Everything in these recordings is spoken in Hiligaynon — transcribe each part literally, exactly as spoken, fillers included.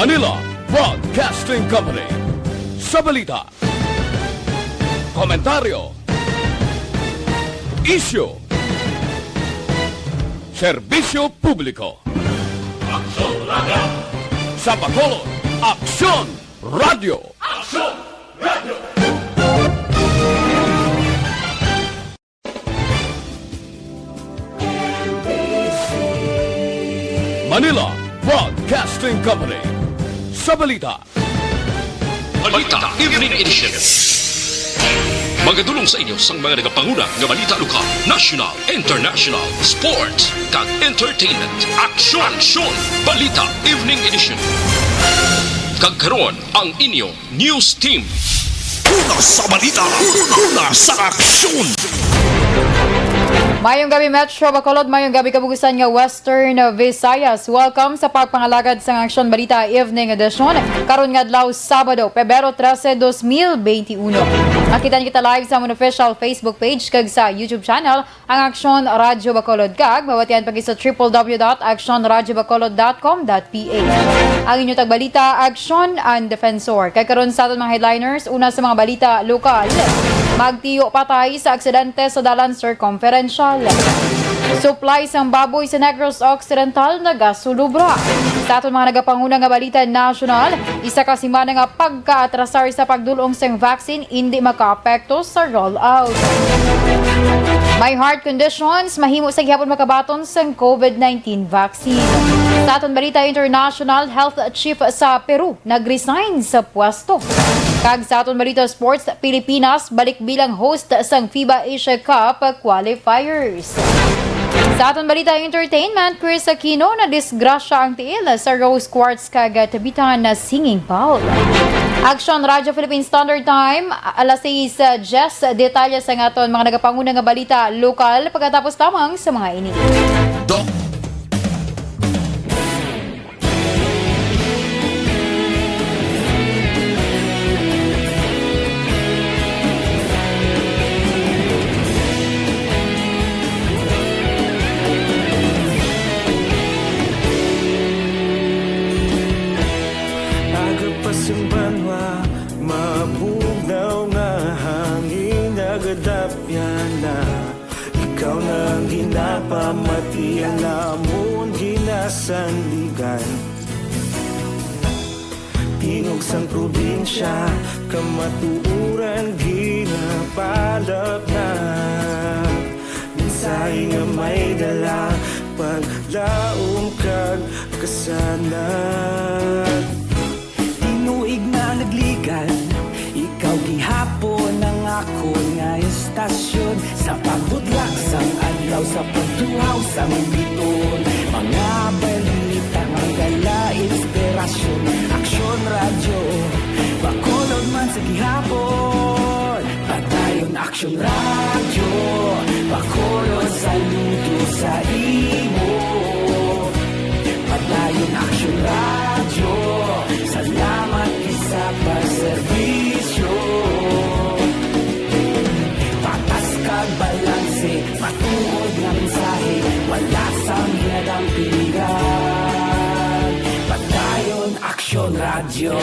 Manila Broadcasting Company. Sa balita, komentaryo, isyu, serbisyo publiko. Aksyon Radyo. Sa Bacolod, Aksyon Radyo. Aksyon Radyo. Manila Broadcasting Company. Sa balita, Balita Evening Edition. Magadulong sa inyo sang mga nagapanguna nga balita lokal, national, international, sports, kag entertainment. Aksyon! Aksyon! Balita Evening Edition. Kag karon, ang inyo news team. Una sa balita, una, una sa aksyon. Mayong gabi, Metro Bacolod. Mayong gabi, kabugusan nga Western Visayas. Welcome sa pagpangalagad sang Aksyon Balita Evening Edition. Karon nga adlaw, Sabado, Pebrero trese, dos mil benti uno. Nakita kita live sa amon official Facebook page kag sa YouTube channel, ang Aksyon Radyo Bacolod, kag mabatian pa gid sa triple W dot aksyon radyo bacolod dot com dot P H. Ang inyo tagbalita, Aksyon and Defensor. Kag karon sa aton mga headliners, una sa mga balita lokal. Magtiyo patay sa aksidente sa dalan circumferential. Supply sang baboy sa Negros Occidental nagasulubra. Sa aton mga nagapanguna nga balita nasyonal, isa ka semana nga pagkaatrasar sa pagdul-ong sang vaccine indi makaapekto sa rollout. May heart conditions, mahimo sa gihapon makabaton sang COVID nineteen vaccine. Sa aton balita international, health chief sa Peru nag-resign sa pwesto. Kag sa aton balita sports, Pilipinas balik bilang host sang FIBA Asia Cup qualifiers. Sa aton balita entertainment, Kris Aquino, nadisgrasya ang tiil sa Rose Quartz kag Tabitan na Singing Bowl. Aksyon Radyo Philippine Standard Time, alas sais diyes. Detalye sa aton mga nagapanguna nga balita lokal pagkatapos lamang sa mga ini. Doc. Aga pa sing banwa, mabugnaw nga hangin, nagadapyan na. Ikaw na ang ginapamati, ang amon ginasandigan. Tingog sang probinsya, kamatuoran ginapalapnat. Mensahe nga may dala, paglaom kag kasanag. Tinuig na nagligan, ikaw gihapon ang akon nga estasyon. Sa pagbudlak sang adlaw, sa pagtuhaw sang bituon, mga balita nga dala inspirasyon. Aksyon Radyo, Bacolod man sa gihapon. Padayon Aksyon Radyo, Bacolod, saludo sa imo. Padayon Aksyon Radyo, salamat gid sa pagserbisyo. Patas kag balanse, matuod nga mensahe, wala sang ginadampigan. Padayon Aksyon Radyo.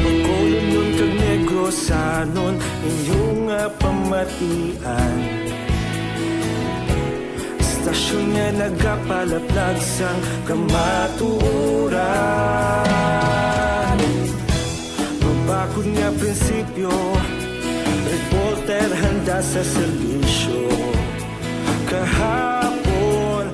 Bacolodnon kag Negrosanon, inyo nga pamatian. Estasyon nga nagapalaplag sang kamatuoran. Mabakod nga prinsipyo, reporter handa sa serbisyo. Kahapon.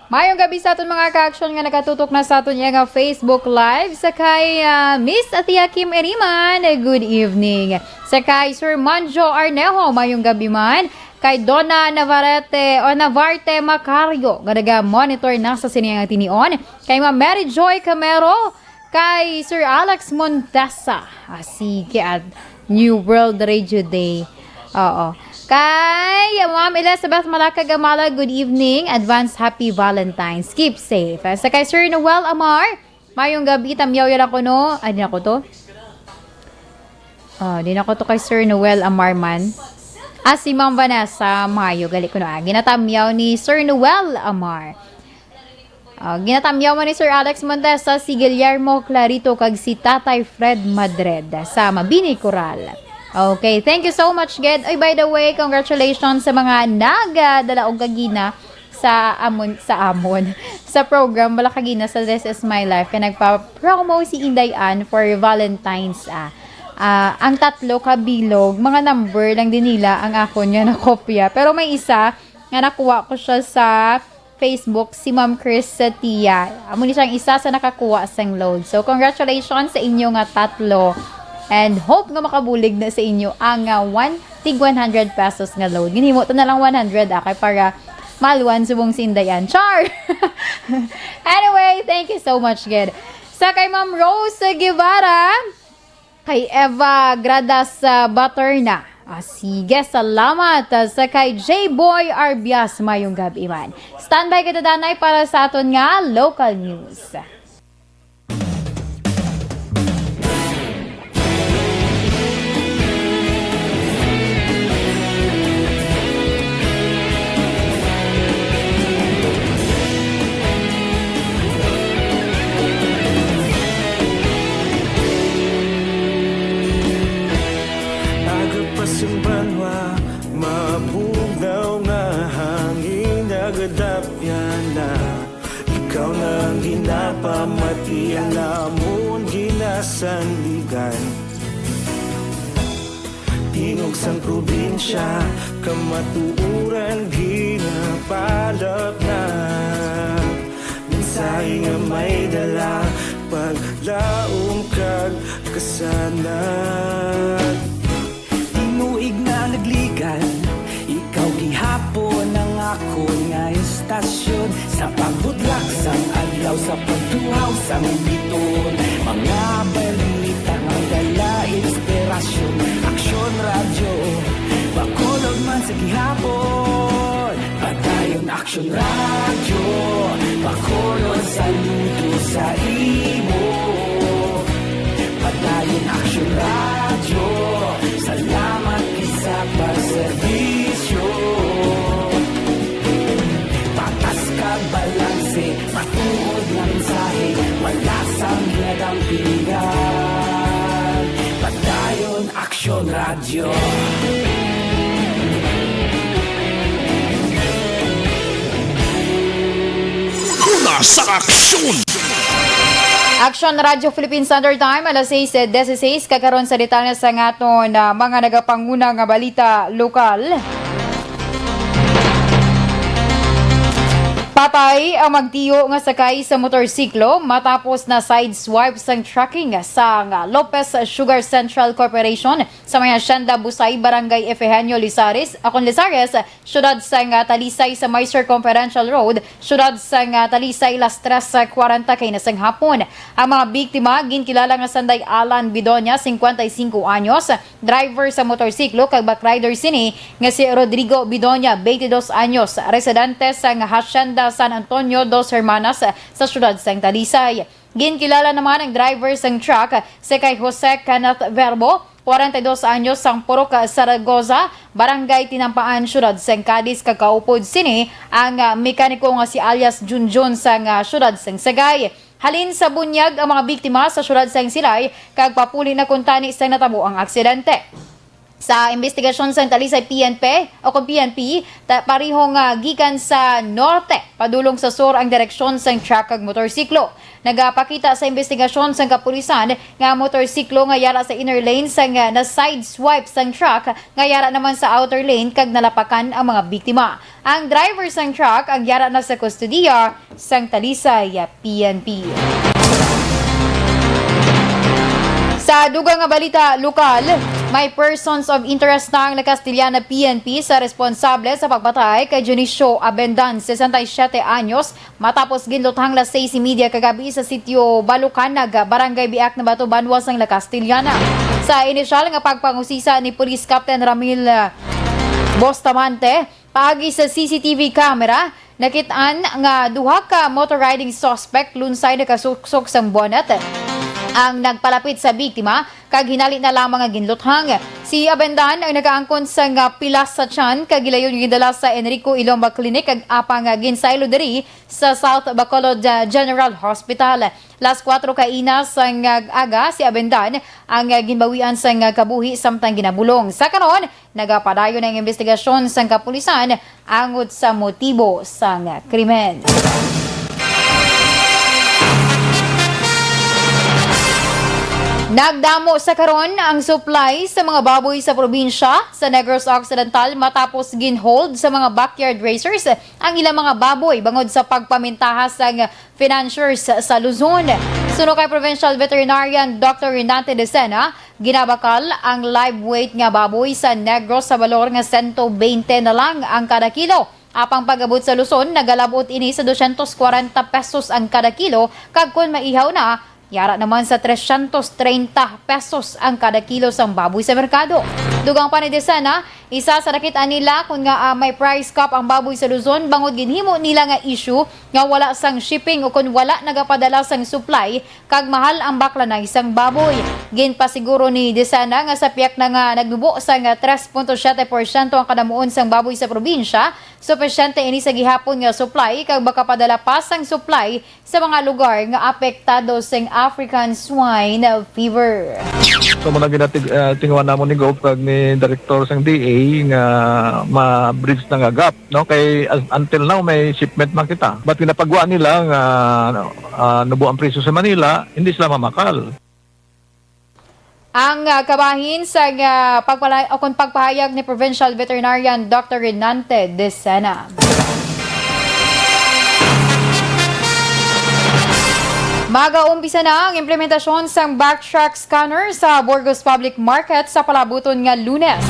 Mayong gabi sa aton mga ka-aksyon nga nakatutok na sa aton iya nga Facebook Live. Sa kay, ah, Miss Atia Kim Eriman, good evening. Sa kay Sir Manjo Arnejo, mayong gabi man. Kay Donna Navarrete o Navarte Macario, nga naga-monitor na sa sini nga tinion. Kay Ma'am Mary Joy Camero, kay Sir Alex Montesa. Ah, sige, at New World Radio Day. Oo. Kay Ma'am Elizabeth Malacag Amala, good evening. Advance Happy Valentine's. Keep safe. Sa kay Sir Noel Amar, mayong gabi, tamyaw ya lang ko, no? Ay, di na ko to. Ah, di na ko to kay Sir Noel Amar man. Ah, si Ma'am Vanessa Mayo, gali ko na. Ginatamyaw ni Sir Noel Amar. Ah, ginatamyaw man ni Sir Alex Montesa si Guillermo Clarito kag si Tatay Fred Madrid sa Mabini Coral. Okay, thank you so much, Ged. Oy, by the way, congratulations sa mga nagdala og kagina sa amon, sa amon, sa program, wala kagina sa This Is My Life, kay nagpa-promo si Inday Ann for Valentine's, ah. Ah, ang tatlo ka bilog, mga number lang din nila ang akon nga nakopya. Pero may isa nga nakuha ko siya sa Facebook, si Ma'am Chris Satia. Amo ni siyang isa sa nakakuha sang load. So, congratulations sa inyo nga tatlo. And hope nga makabulig na sa inyo ang, ah, one, tig one hundred pesos nga load. Ginhimo to na lang one hundred, ah, kay para maalwan subong si Inday Ann. Char! Anyway, thank you so much, gid. Sa kay Ma'am Rose Guevara, kay Eva Gradas, ah, Baterna. Ah, sige, salamat, ah, sa kay J Boy Arbias. Mayong gabi man. Standby kita, danay, para sa aton nga local news. Aga pa sang banwa, mabugnaw nga hangin nagadapyan na. Ikaw na ang ginapamati, ang amon ginasandigan. Tingog sang probinsya, kamatuoran ginapalapnag. Mensahe nga may dala, paglaom kag kasanag. Tinuig nga nagligan, ikaw gihapon ang akon nga estasyon. Sa pagbudlak sang adlaw, sa pagtuhaw sang biton, mga balita nga dala inspirasyon. Aksyon Radyo, Bacolod man sa gihapon. Padayon Aksyon Radyo, Bacolod, saludo sa imo. Padayon Aksyon Radyo, salamat gid sa pagserbisyo. Patas kag balanse, matuod nga mensahe, wala sang ginadampingan. Padayon Aksyon Radyo. Una sa aksyon! Aksyon Radyo Philippine Standard Time, alas sais dieciséis. Kag karon sa detalye sa aton, ah, mga nagapanguna nga balita lokal. Patay ang magtiyo nga sakay sa motorsiklo matapos na sideswipe sang trucking sang Lopez Sugar Central Corporation sa may Hacienda Busay, Barangay Efegenio Lizares, akon Lizares, siyudad sang, ah, Talisay, sa may Circumferential Road, siyudad sang, ah, Talisay, las tres kwarenta K M sang hapon. Ang mga biktima ginkilala nga sanday Alan Bidonia, cincuenta y cinco anyos, driver sa motorsiklo kag backrider sini nga si Rodrigo Bidonia, veintidós anyos, residente sang Hacienda San Antonio Dos Hermanas sa siyudad sang Talisay. Ginkilala naman ang driver sang truck sa kay Jose Kenneth Verbo, kwarenta y dos anyos, sang Purok Zaragoza, Barangay Tinampaan, siyudad sang Cadiz, kag kaupod sini ang, ah, mekaniko nga si alias Junjun sang, ah, siyudad sang Sagay. Halin sa bunyag ang mga biktima sa siyudad sang Silay kag papuli na kuntani sang natabo ang aksidente. Sa imbestigasyon sang Talisay P N P o kung P N P, ta-, pareho nga gikan sa norte padulong sa sur ang direksyon sang truck kag motorsiklo. Nagapakita sa imbestigasyon sang kapulisan nga ang motorsiklo nga yara sa inner lane sang, ah, na-sideswipe sang truck nga yara naman sa outer lane kag nalapakan ang mga biktima. Ang driver sang truck ang yara na sa kustodiya sang Talisay P N P. Sa dugang nga balita lokal, may persons of interest na ang La Castellana P N P sa responsable sa pagpatay kay Dionisio Abendan, sesenta y siete anyos, matapos ginluthang las seis y media kagabi sa sitio Balukanag, Barangay Biak na Bato, banwa sang La Castellana. Sa inisyal nga pagpangusisa ni Police Captain Ramil, ah, Bustamante, paagi sa C C T V camera, nakit-an nga duha ka motor riding suspect lunsay nakasuksok sang bonnet. ang nagpalapit sa biktima kag hinali na lamang nga ginluthang. Si Abendan ang nakaangkon sang pilas sa tiyan kag gilayon nga gindala sa Enrico Ilomba Clinic kag apang ginsaylo diri sa South Bacolod, ah, General Hospital. Las kuwatro kaina sang aga si Abendan ang, ah, ginbawian sang, ah, kabuhi samtang ginabulong. Sa karon, nagapadayon ang imbestigasyon sang kapulisan angot sa motibo sang krimen. Nagdamo sa karon ang supply sa mga baboy sa probinsya sa Negros Occidental matapos ginhold sa mga backyard raisers ang ilang mga baboy bangod sa pagpamintaha sang financiers sa Luzon. Suno kay Provincial Veterinarian Doctor Renante Decena, ginabakal ang live weight nga baboy sa Negros sa balor nga sento beinte na lang ang kada kilo. Apang pag-abot sa Luzon, nagalabot ini sa dosyentos kwarenta pesos ang kada kilo, kag kon maihaw na, yara naman sa tresyentos treinta pesos ang kada kilo sang baboy sa merkado. Dugang pa ni Decena, isa sa nakit-an nila kon nga, ah, may price cap ang baboy sa Luzon bangod ginhimo nila nga issue nga wala sang shipping o kon wala nagapadala sang supply kag mahal ang baklanay sang baboy. Ginpasiguro ni Decena nga sa piyak na nga nagnubo sang tres punto siyete porsyento ang kadamuon sang baboy sa probinsya, supisyente ini sa gihapon nga supply kag makapadala pa sang supply sa mga lugar nga apektado sing African swine fever. So, muna ginatig-, ah, tinguhan namon ni Gov kag ni Director sang D A nga ma-bridge na nga gap, no? Kay as-, until now, may shipment man kita. But ginapagwa nila nga, ano, ah, nubo ang presyo sa Manila, hindi sila mamakal. Ang, ah, kabahin sa, ah, pagpala-, o kung pagpahayag ni Provincial Veterinarian Doctor Renante Decena. Mag-aumpisa na ang implementasyon sang Backtrack Scanner sa Burgos Public Market sa palabuton nga Lunes.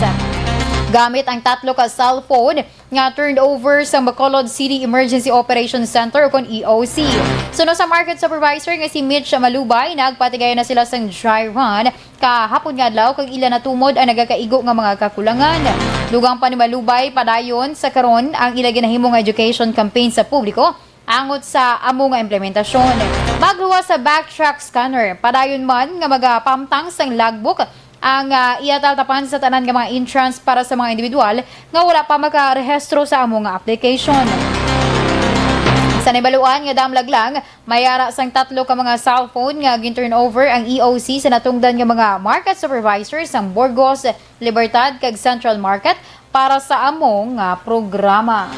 Gamit ang tatlo ka cellphone, nga turned over sa Bacolod City Emergency Operation Center, o kon E O C. Suno sa market supervisor nga si Mitch Malubay, nagpatigayon na sila sang dry run kahapon nga adlaw kag ila natumod ang nagakaigo nga mga kakulangan. Dugang pa ni Malubay, padayon sa karon ang ila ginahimo nga education campaign sa publiko angot sa amo nga implementasyon. Magluwas sa Backtrack Scanner, padayon man nga magapamtang sang logbook ang, ah, iyataltapan sa tanan nga mga entrance para sa mga individual nga wala pa makarehistro sa amo nga application. Sa nahibaluan nga damlag lang, may ara sang tatlo ka mga cellphone nga gin-turnover ang E O C sa natungdan nga mga market supervisor sang Burgos, Libertad, kag Central Market para sa amo nga programa.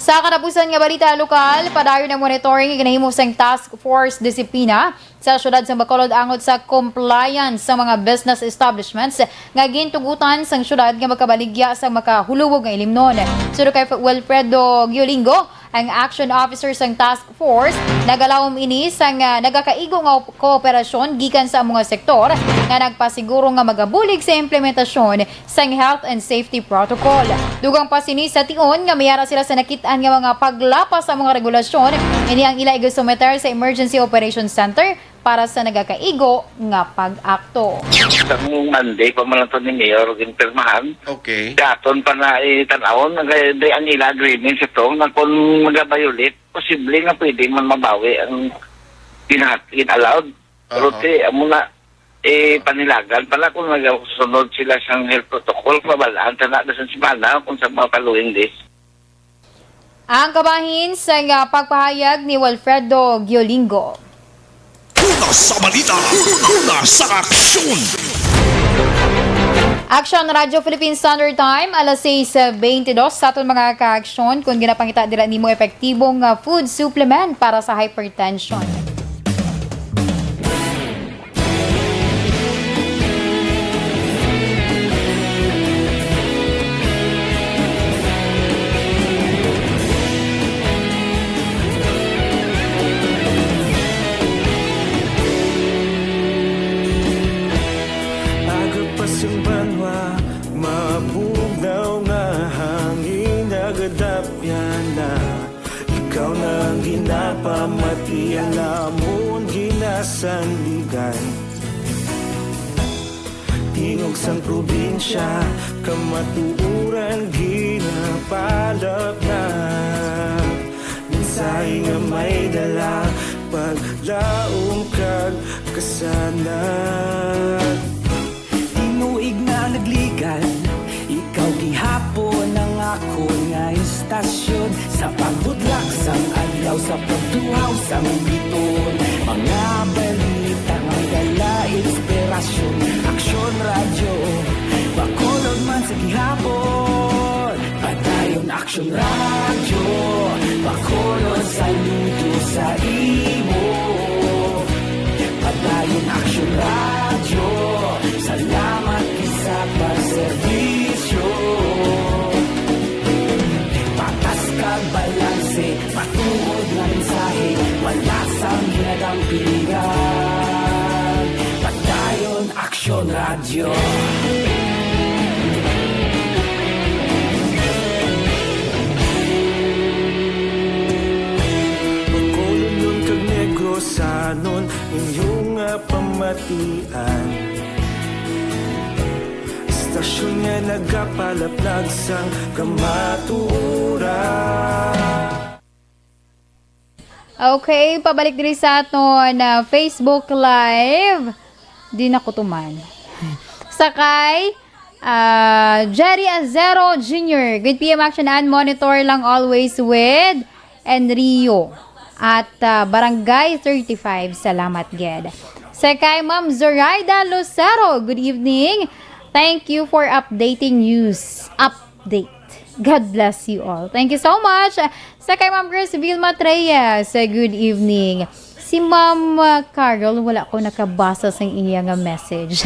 Sa katapusan nga balita lokal, padayon ang monitoring nga ginahimo sang Task Force Disiplina sa siyudad sang Bacolod angot sa compliance sa mga business establishments nga gintugutan sang siyudad nga makabaligya sa makahulubog nga ilimnon. Suno kay F-, Wilfredo Giolingo, ang action officer sang task force, nagalawom ini sang, ah, nagakaigo nga op-, kooperasyon gikan sa amo nga sektor nga nagpasiguro nga magabulig sa implementasyon sang health and safety protocol. Dugang pa sini sa tion nga may ara sila sa nakit-an nga mga paglapas sa mga regulasyon, ini ang ila igasumiter sa Emergency Operation Center para sa nagakaigo nga pag-akto. Sang Monday pa man lang to ni Mayor ginpirmahan. Okay. Daton pa na itan-awon, ang, ang ila agreement sa to, nga kung mag-violate, posible nga pwede man mabawi ang ginahat-, gin-allowed. Pero Oo. Ti, amo na, eh, panilagan pala kung nagasunod sila sang health protocol, mabalaan ta na sa semana kung sa mga following days. Ang kabahin sa nga pagpahayag ni Wilfredo Giolingo. Una sa balita, una sa aksyon. Aksyon Radyo Philippine Standard Time, alas sais beintidos sa aton mga kaaksyon. Kung ginapangita dira nimo epektibong, ah, food supplement para sa hypertension. Aga pa sang banwa, mabugnaw nga hangin nagadapyan na. Ikaw na ang ginapamati, ang amon ginasandigan. Tingog sang probinsya, kamatuoran ginapalapnap. Mensahe nga may dala, Paglaom kag kasanag. Tinuig na nagligan, ikaw gihapon ang akon nga istasyon. Sa pagbudlak sang adlaw, sa pagtuhaw sang biton, mga balita nga dala inspirasyon. Aksyon Radyo, Bacolod man sa gihapon. Padayon Aksyon Radyo, Bacolod, saludo sa imo. Padayon Aksyon Radyo, salamat gid sa pagserbisyo. Patas kag balanse, matuod nga mensahe, wala sang ginadampigan. Padayon Aksyon Radyo. Bacolodnon kag Negrosanon, inyo nga pamatian. Istasyon nga nagapalaplag sang kamatuoran. Okay, pabalik diri sa aton, ah, Facebook Live. Di na ko tuman. Sa kay, ah, Jerry Azero Junior. Good P M action and monitor lang always with Enrio at, ah, Barangay thirty-five. Salamat gid. Sa kay Ma'am Zoraida Lucero. Good evening. Thank you for updating news. Update. God bless you all. Thank you so much. Sa kay Ma'am Chris Vilma Treyes, uh, good evening. Si Ma'am, uh, Carol, wala ko nakabasa sa iya nga message.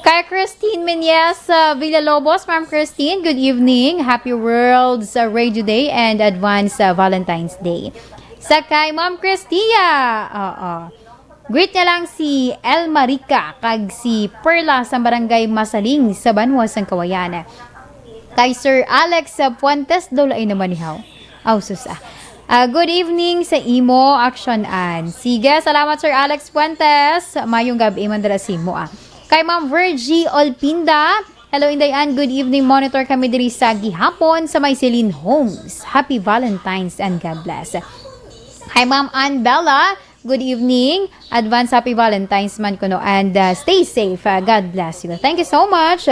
Kay Christine Menyes, uh, Villalobos, Ma'am Christine, good evening. Happy World's, uh, Radio Day and advance, uh, Valentine's Day. Sa kay Ma'am Cristia, oo. Greet niya lang si Elma Rica kag si Perla sa Barangay Masaling sa Banwa sang Kawayan. Kay Sir Alex Puentes, daw lain naman ni haw. Aw, sus, ah. Ah, good evening sa imo, Action Ann. Sige, salamat, Sir Alex Puentes. Mayong gabi man dira sa imo, ah. Kay Ma'am Virgie Olpinda, hello, Inday Ann. Good evening. Monitor kami diri sa gihapon sa may Celine Homes. Happy Valentine's and God bless. Kay Ma'am Ann Bella, good evening. Advance happy Valentine's man kuno and, uh, stay safe. Uh, God bless you. Thank you so much.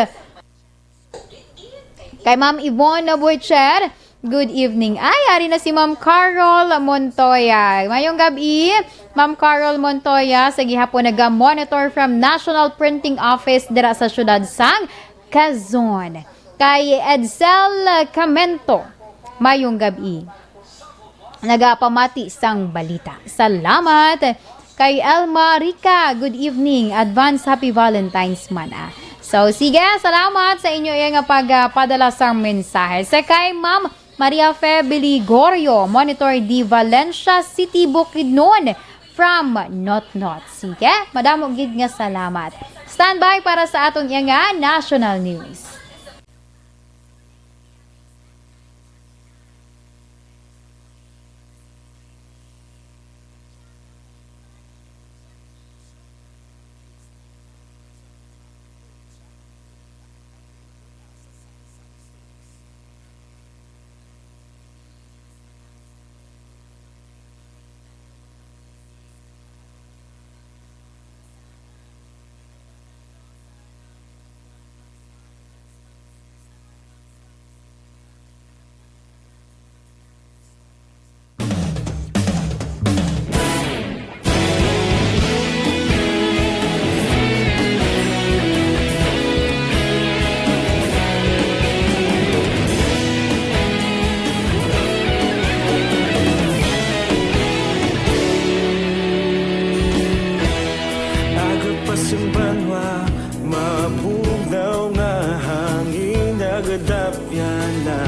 Kay Ma'am Yvonne Buicher, good evening. Ay, ari na si Ma'am Carol Montoya. Mayong gabi, Ma'am Carol Montoya, sa gihapon naga-monitor from National Printing Office dira sa siyudad sang Quezon. Kay Edsel Camento, mayong gabi. Nagapamati sang balita. Salamat. Kay Elma Rica, good evening. Advance happy Valentine's man, ah. So, sige, salamat sa inyo iya nga pagpadala sang mensahe. Sa kay Ma'am Maria Fe Biligorio, Monitor di Valencia City, Bukidnon, from Notnot. Sige, madamo gid nga salamat. Standby para sa aton iya nga national news. Aga pa sing banwa, mabugnaw nga hangin nagadapyan na.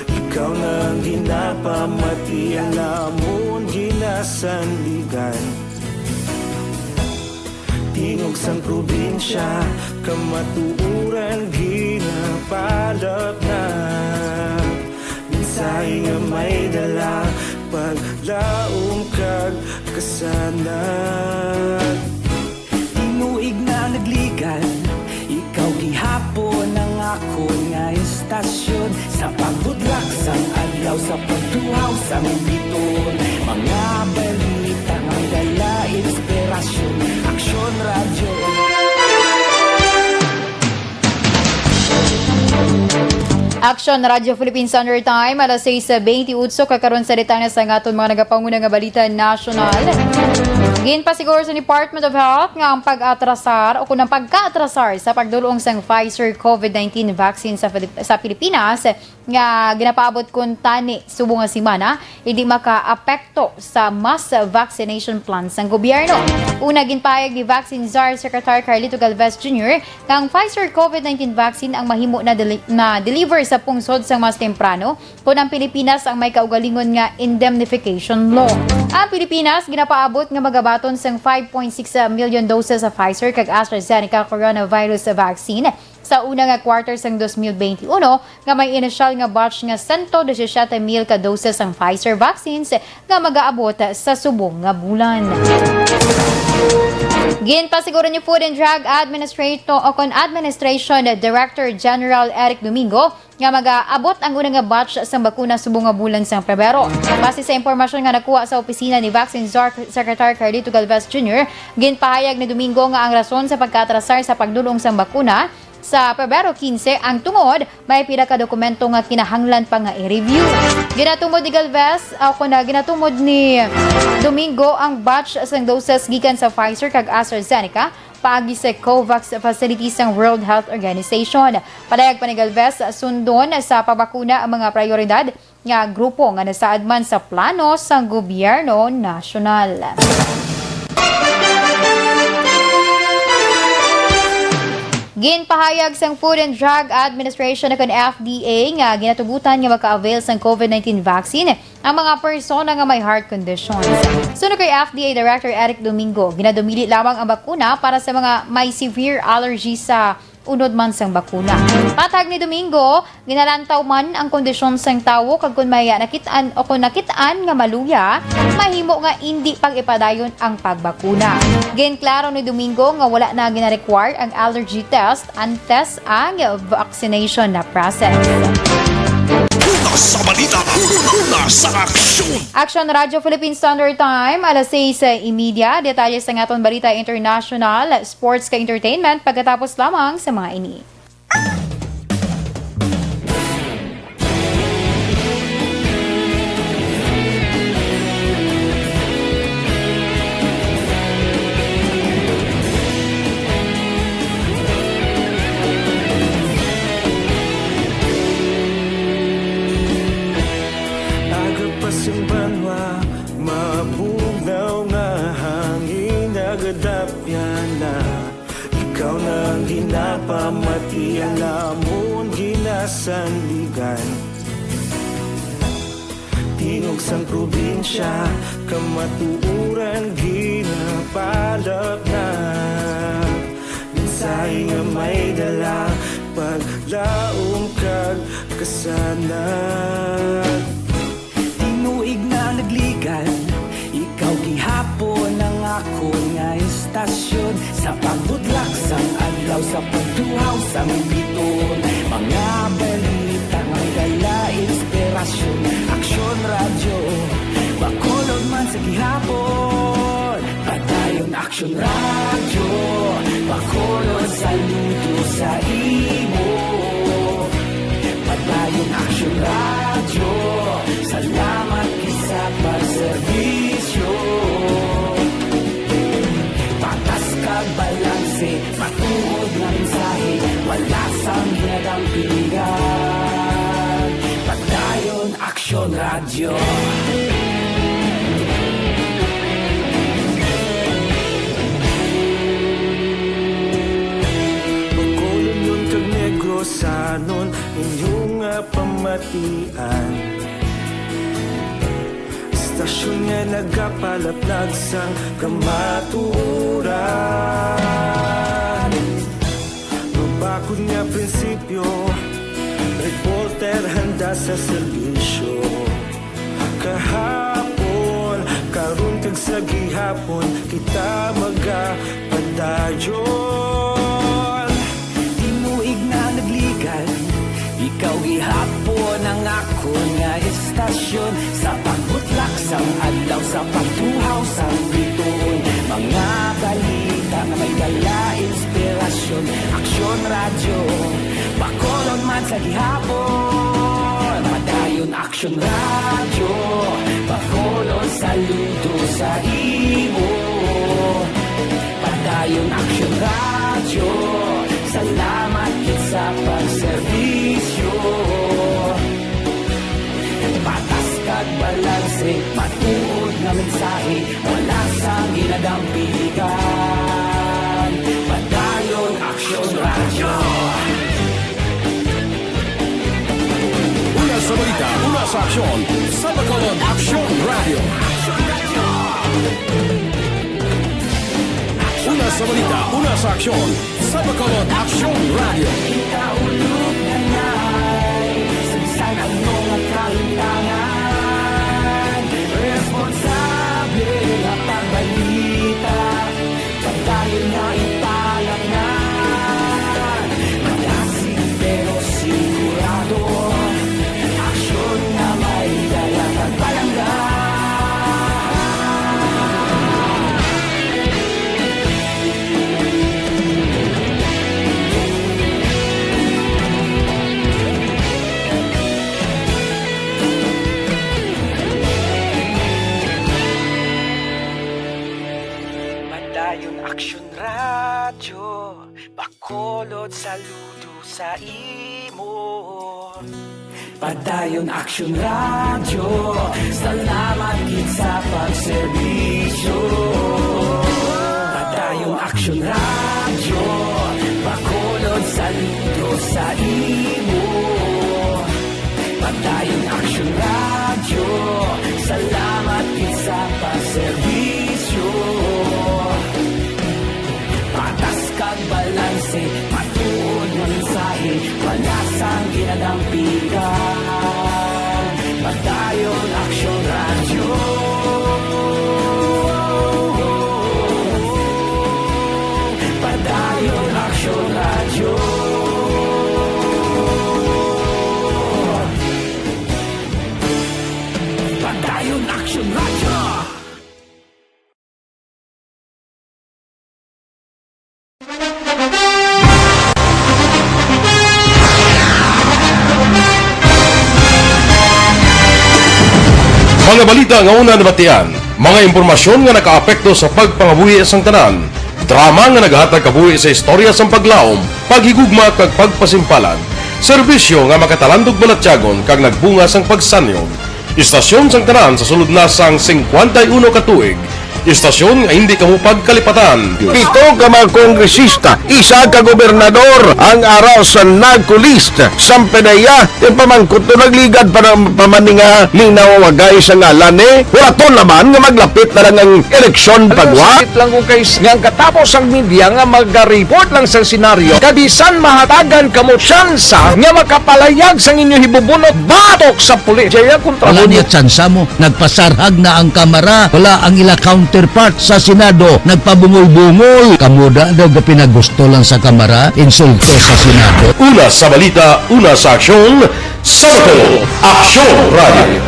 Ikaw na ang ginapamati, ang amon ginasandigan. Tingog sang probinsya, kamatuoran ginapalapnag. Mensahe nga may dala, paglaom kag kasanag. Tinuig na nagligan, ikaw gihapon ang akon nga istasyon. Sa pagbudlak sang adlaw, sa pagtuhaw sang biton, mga balita nga Action Radyo Philippine Standard Time, alas sais bentiocho, kag karon sa detalye sa aton mga nagapanguna nga balita nasyonal. Ginpasiguro sa Department of Health nga ang pag-atrasar o kung ang pagkaatrasar sa pagdulong sang Pfizer COVID nineteen vaccine sa Filip-, sa Pilipinas nga ginapaabot kuntani subong nga semana, hindi makaapekto sa mass vaccination plan sang gobyerno. Una, ginpahayag ni Vaccine Czar Secretary Carlito Galvez Junior nga ang Pfizer COVID nineteen vaccine ang mahimo na deli-, na deliver sa pungsod sang mas temprano, kon ang Pilipinas ang may kaugalingon nga indemnification law. Ang Pilipinas ginapaabot nga magabaton sang five point six million doses sa Pfizer kag AstraZeneca coronavirus vaccine sa una nga quarter sang dos mil benti uno, nga may inisyal nga batch nga sento disisiete mil ka doses sang Pfizer vaccines nga magaabot sa subong nga bulan. Ginpasiguro ni Food and Drug Administrator o kon Administration Director General Eric Domingo nga magaabot ang una nga batch sang bakuna subong nga bulan sang Pebrero. Base sa impormasyon nga nakuha sa opisina ni Vaccine Czar Secretary Carlito Galvez Junior, ginpahayag ni Domingo nga ang rason sa pagkaatrasar sa pagdulong sang bakuna sa Pebrero quince ang tungod may pila ka dokumento nga kinahanglan pa nga i-review. Ginatumod ni Galvez, o kon, ah, ginatumod ni Domingo ang batch sang doses gikan sa Pfizer kag AstraZeneca paagi sa COVAX facility sang World Health Organization. Padayag pa ni Galvez, sundon sa pagbakuna ang mga prioridad nga grupo nga nasaad man sa plano sang gobyerno nasyonal. Ginpahayag sang Food and Drug Administration o kon F D A nga ginatugutan nga maka-avail sang COVID nineteen vaccine ang mga persona nga may heart conditions. Suno kay F D A Director Eric Domingo, ginadumili lamang ang bakuna para sa mga may severe allergy sa unod man sang bakuna. Matag ni Domingo, ginalantaw man ang kondisyon sang tawo kag kon may nakit-an o kon nakit-an nga maluya, mahimo nga indi pag-ipadayon ang pagbakuna. Ginklaro ni Domingo nga wala na gina-require ang allergy test antes ang vaccination na process. Una sa balita, una sa aksyon. Action Radyo Philippine Standard Time, alas sais y media. Detalye sa aton balita international, sports kag entertainment pagkatapos lamang sa mga ini. Aga pa sing banwa, mabugnaw nga hangin nagadapyan na. Ikaw na ang ginapamati, ang amon ginasandigan. Tingog sang probinsya, kamatuoran ginapalapnag. Mensahe nga may dala, paglaom kag kasanag. Tinuig na nagligan, ikaw gihapon ang akon nga istasyon. Sa pagbutlak sang adlaw, sa pagtuhaw sang biton, mga balita may dala inspirasyon. Aksyon Radyo, Bacolod man sa gihapon. Padayon Aksyon Radyo, Bacolod, saludo sa imo. Padayon Aksyon Radyo, salamat gid sa pagserbisyo. Patas kag balanse, matuod nga mensahe, wala sang ginadampigan. Padayon Aksyon Radyo. Bacolodnon kag Negrosanon, inyo nga pamatian. Istasyon nga nagapalaplag sang kamatuoran. Mabakod nga prinsipyo, reporter handa sa serbisyo. Kahapon, karon kag sa gihapon, kita magapadayon. Tinuig na nagligan, ikaw gihapon ang akon nga istasyon. Sa pagbutlak sang adlaw, sa pagtuhaw sang biton, mga balita May dala inspirasyon, Aksyon Radyo, Bacolod man sa gihapon. Padayon Aksyon Radyo, Bacolod saludo sa imo. Padayon Aksyon Radyo, salamat gid sa pagserbisyo. Patas kag balanse, matuod nga mensahe, wala sang ginadampigan. Padayon Aksyon Radyo. Una sa balita, una sa aksyon, sa Bacolod Aksyon Radyo. Una sa balita, una sa aksyon, sa Bacolod Aksyon Radyo. Kita ulog na nay, sa bisan ano nga kahimtangan, responsable nga pagbalita, padayon nga ipalangnan. Malasig pero sigurado, aksyon nga may dala kag palangga. Padayon Aksyon Radyo, Bacolod saludo sa imo. Padayon Aksyon Radyo, salamat gid sa pagserbisyo. Padayon Aksyon Radyo, Bacolod saludo sa imo. Padayon Aksyon Radyo, salamat gid sa pagserbisyo. Patas kag balanse, matuod nga mensahe, wala sang ginadampigan. Padayon Aksyon Radyo. Padayon Aksyon Radyo. Padayon Aksyon Radyo. Mga balita nga una nabatian, mga impormasyon nga nakaapekto sa pagpangabuhi sang tanan, drama nga naghatag kabuhi sa istorya sang paglaom, paghigugma kag pagpasimpalan, serbisyo nga makatalandog balatyagon kag nagbunga sang pagsanyon. Istasyon sang tanan sa sulod na sang singkwenta y uno ka tuig. Istasyon nga hindi kamo pagkalipatan. Pito ka mga kongresista, isa ka gobernador ang ara sa NAGCO list. Sampedeya, yung pamangkot to nagligad pa ng pamaninga, linaw wagay sa ngalan eh. Wala to naman nga maglapit na lang ang eleksyon pagwa. Sakit lang kung kay nga ang katapos ang media nga maga-report lang sa senaryo, kabisan mahatagan kamo tsansa nga makapalayag sang inyo hibubunot batok sa pulis. Jaya kontra Wala mo niya tsansa mo. Nagpasarhag na ang Kamara. Wala ang ila counterpart sa Senado. Nagpabungol-bungol. Kamo da daw gapinagusto lang sa Kamara. Insulto sa Senado. Una sa balita, una sa aksyon, sa Bacolod Aksyon Radio.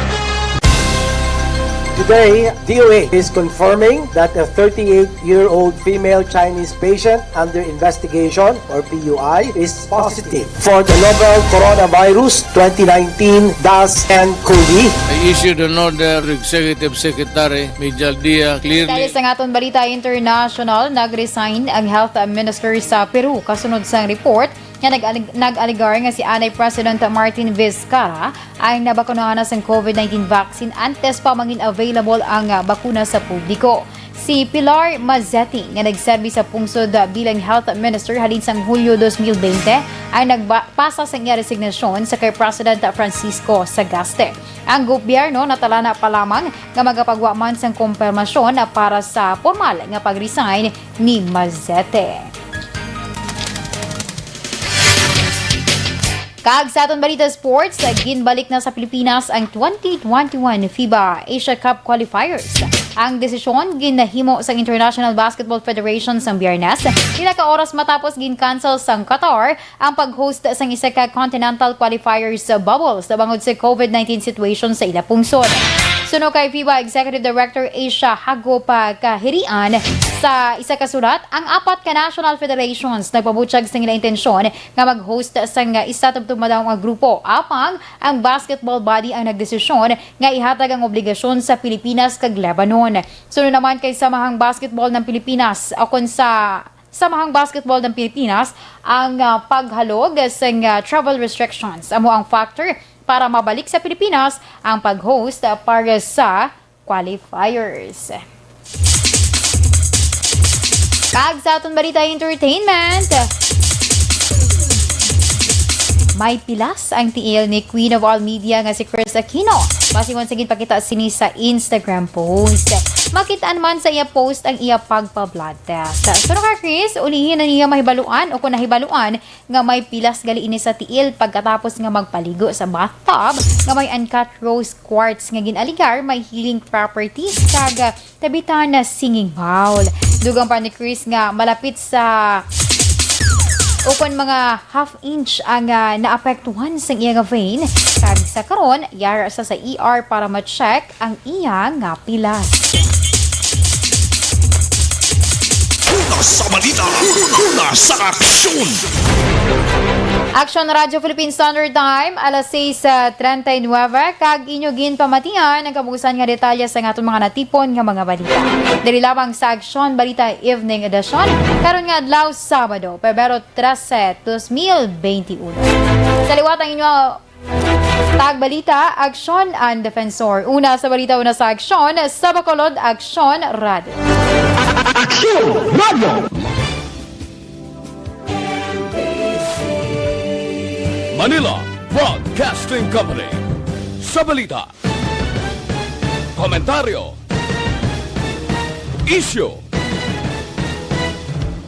Today, D O A is confirming that a thirty-eight-year-old female Chinese patient under investigation, or P U I, is positive for the novel coronavirus twenty nineteen dash N cov. I issued an order to Executive Secretary Mijal Dia clearly. Dahil sa aton balita international, nag-resign ang health minister sa Peru kasunod sang report nga nag-aleg-, nag-alegar nga si anay President Martin Vizcarra ang nabakunahan na sang covid nineteen vaccine antes pa mangin available ang, ah, bakuna sa publiko. Si Pilar Mazzetti, nga nagserbi sa pungsod, ah, bilang health minister halin sang Hulyo dos mil bente, ang nagpasa sang iya resignasyon sa kay President Francisco Sagaste. Ang gobyerno natalana pa lamang nga magapagwa man sang kumpirmasyon para sa pormal nga pag-resign ni Mazzetti. Kag sa aton balita sports, ginbalik na sa Pilipinas ang twenty twenty-one FIBA Asia Cup qualifiers. Ang desisyon ginahimo sang International Basketball Federation sang Biyernes, pila ka oras matapos gin-cancel sang Qatar ang pag-host sang isa ka continental qualifiers bubble sa bangod sa covid nineteen situation sa ila pungsod. Suno kay FIBA Executive Director Asia Hagop Kahirian, sa isa ka sulat, ang apat ka national federations nagpabutyag sa ila intensyon nga mag-host sang isa tubtob madaw nga grupo, apang ang basketball body ang nagdesisyon nga ihatag ang obligasyon sa Pilipinas kag Lebanon. Suno naman kay Samahang Basketball ng Pilipinas, o kon sa Samahang Basketball ng Pilipinas, ang, ah, paghalog sang, ah, travel restrictions amo ang factor para mabalik sa Pilipinas ang pag-host para sa qualifiers. Kag sa aton balita entertainment, may pilas ang tiil ni Queen of All Media nga si Kris Aquino, basi kon sa ginpakita sini sa Instagram post. Makit-an man sa iya post ang iya pagpa-blood test. Suno kay Kris, ulihi na niya mahibaluan o kon nahibaluan nga may pilas gali ini sa tiil pagkatapos nga magpaligo sa bathtub nga may uncut rose quartz nga gin-alegar may healing properties kag tabitan na singing bowl. Dugang pa ni Kris nga malapit sa ukon mga half inch ang, ah, naapektuhan sang iya nga vein, kag sa karon yara sa sa E R para ma-check ang iya nga pilas. Una sa balita, una sa aksyon. Aksyon Radyo Philippine Standard Time, alas sais treinta y nueve, kag inyo ginpamatian ang kabuusan nga detalye sa aton mga natipon nga mga balita. Diri lamang sa Aksyon Balita Evening Edition, karon nga adlaw, Sabado, Pebrero trese, dos mil beintiuno. Sa liwat ang inyo tagbalita, Aksyon ang Defensor. Una sa balita, una sa aksyon, sa Bacolod, Aksyon Radio. Aksyon Radio! Manila Broadcasting Company. Sa balita, komentaryo, isyu,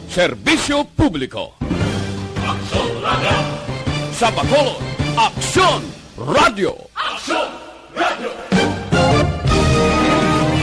serbisyo publiko. Aksyon Radio. Sa Bacolod, Aksyon Radio. Aksyon Radio.